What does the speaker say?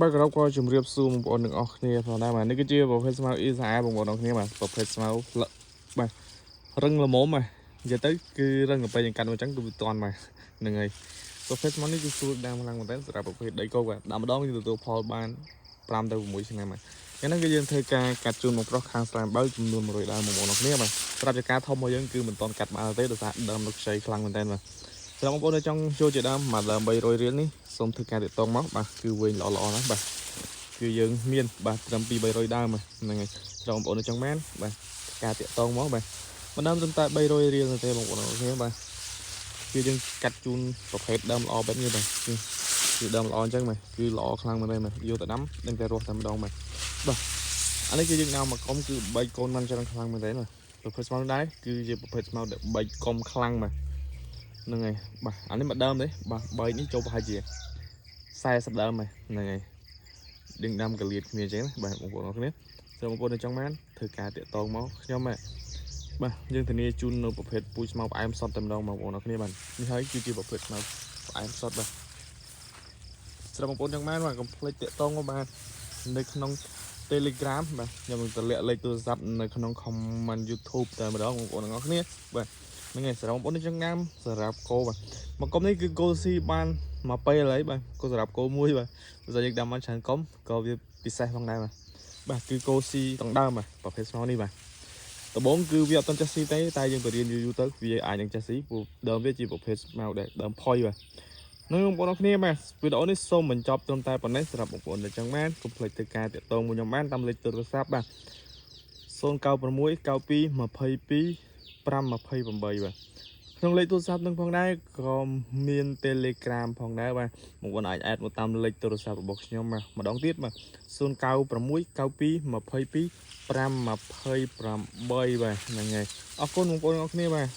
បាទគោរពក៏ជម្រាបសួរបងប្អូនទាំងអស់គ្នាផងដែរបាទនេះគឺជាប្រភេទស្មៅអ៊ីសាបងប្អូនទាំងអស់គ្នាបាទប្រភេទស្មៅលឹកបាទរឹងល្មមបាទនិយាយទៅគឺរឹងទៅពេលយើងកាន់មកអញ្ចឹងគឺវាតន់បាទហ្នឹងហើយប្រភេទស្មៅនេះគឺស្រួលដាំខ្លាំងមែនទែនសម្រាប់ប្រភេទដីគោកបាទដាំម្ដងយើងទទួលផលបាន5ទៅ6ឆ្នាំបាទថ្ងៃនេះគឺយើងធ្វើការកាត់ជូនមកប្រុសខាងស្រែអំបៅចំនួន100ដើមបងប្អូនទាំងអស់គ្នាបាទសម្រាប់ចការធំរបស់យើងគឺមិនតន់កាត់បានទេដោយសារដើមនៅខ្ចីខ្លាំងមែនទែនបាទ សម្រាប់បងប្អូនដែលចង់ចូលជាដើមមួយដើម300រៀលនេះសូមធ្វើការទាក់ទងមកបាទគឺវែងល្អល្អណាស់បាទគឺយើងមានបាទត្រឹមពី300ដើមហ្នឹងហើយសម្រាប់បងប្អូនដែលចង់បានបាទការទាក់ទងមកបាទមួយដើមត្រឹមតែ300រៀលទេបងប្អូនអរគ្នាបាទគឺយើងកាត់ជូនប្រភេទដើមល្អបែបនេះបាទគឺគឺដើមល្អអញ្ចឹងបាទគឺល្អខ្លាំងមែនទេបាទយកទៅដាំដឹងតែរស់តែម្ដងបាទបាទអានេះគឺយើងនាំមកកុំគឺបែកកូនបានច្រើនខ្លាំងមែនទេបាទប្រភេទស្មៅដែរគឺជាប្រភេទស្មៅដែលបែកកុំខ្លាំងបាទ ហ្នឹងហើយបាទអានេះមួយដើមទេបាទបែកនេះចូលប្រហែលជា40ដើមហើយហ្នឹងហើយดึងដាំកលៀតគ្នាអញ្ចឹងណាបាទបងប្អូនអរគ្នាសូមបងប្អូនដែលចង់បានធ្វើការទាក់ទងមកខ្ញុំបាទបាទយើងធានាជូននៅប្រភេទពូជស្មៅផ្អែមសុទ្ធតែម្ដងបងប្អូនអរគ្នាបាទនេះហើយគឺជាប្រភេទស្មៅផ្អែមសុទ្ធបាទសម្រាប់បងប្អូនចង់បានបាទកុំភ្លេចទាក់ទងមកបាទនៅក្នុង Telegram បាទខ្ញុំនឹងតម្លាក់លេខទូរស័ព្ទនៅក្នុង comment YouTube តែម្ដងបងប្អូនទាំងអស់គ្នាបាទហ្នឹងហើយសម្រាប់បងប្អូនចង់ញ៉ាំសម្រាប់គោបាទមកកុំនេះគឺគោស៊ីបានមកពេលហើយបាទគោសម្រាប់គោមួយបាទបើសិនយើងដាំបានច្រើនកុំក៏វាពិសេសផងដែរបាទបាទគឺគោស៊ីដណ្ដើមបាទប្រភេទស្មៅនេះបាទដំបូងគឺវាអត់ទាន់ចេះស៊ីទេតែយើងបរៀនយូរយូរទៅវាអាចនឹងចេះស៊ីព្រោះដើមវាជាប្រភេទស្មៅដែលដើមផុយបាទនឹងបងប្អូនអរគ្នាបាទវីដេអូនេះសូមបញ្ចប់ត្រឹមតែប៉ុណ្ណេះសម្រាប់បងប្អូនដែលចង់បានកុំភ្លេចធ្វើការទាក់ទងមួយខ្ញុំបានតាមលេខទូរស័ព្ទបាទ096 92 22 528បាទក្នុងលេខទូរស័ព្ទនឹងផងដែរក៏មាន Telegram ផងដែរបាទបងប្អូនអាច add មកតាមលេខទូរស័ព្ទរបស់ខ្ញុំបាទម្ដងទៀតបាទ096 92 22 528បាទហ្នឹងហើយអរគុណបងប្អូនអរគ្នាបាទ។